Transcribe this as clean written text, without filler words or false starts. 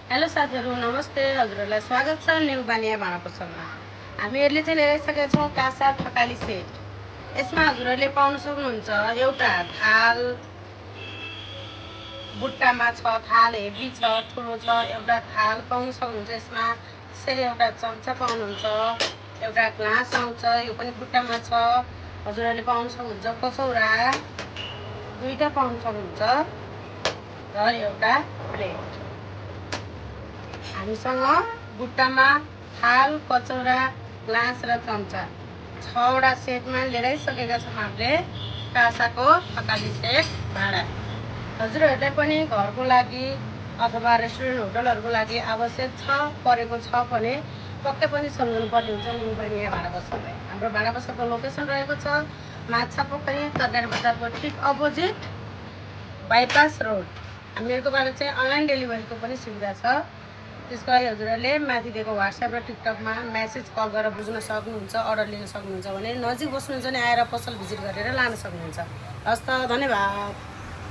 Hello साथीहरू, नमस्ते। हजुरहरूलाई स्वागत छ न्यू बानिया भाँडा पसलमा। हामीहरूले चाहिँ ल्याइसकेका छौँ काँसा थकाली सेट। यसमा हजुरहरूले पाउन सक्नुहुन्छ एउटा थाल, बुट्टामा छ, थाल हेभी छ, ठुलो छ, एउटा थाल पाउन सक्नुहुन्छ। यसमा त्यसरी एउटा चम्चा पाउनुहुन्छ, एउटा ग्लास आउँछ, यो पनि बुट्टामा छ। हजुरहरूले पाउन सक्नुहुन्छ कसौरा दुईटा पाउन सक्नुहुन्छ र एउटा प्लेट। हामीसँग बुट्टामा थाल, कचौरा, ग्लास र चम्चा 6वटा सेटमा लिइसकेका छौँ हामीले काँसाको थकाली सेट भाँडा। हजुरहरूलाई पनि घरको लागि अथवा रेस्टुरेन्ट होटलहरूको लागि आवश्यक परेको छ भने पक्कै पनि सम्झनुपर्ने हुन्छ न्यू बानिया भाँडा पसललाई। हाम्रो भाँडा पसलको लोकेसन रहेको छ माछा पोखरी तरकारी बजारको ठिक अपोजिट बाइपास रोड। हामीहरूकोबाट चाहिँ अनलाइन डेलिभरीको पनि सुविधा छ। त्यसको लागि हजुरहरूले माथि दिएको व्हाट्सएप र टिकटकमा मेसेज कल गरेर बुझ्न सक्नुहुन्छ, अर्डर लिन सक्नुहुन्छ भने नजिक बस्नुहुन्छ भने आएर पसल भिजिट गरेर लान सक्नुहुन्छ। हस् त, धन्यवाद।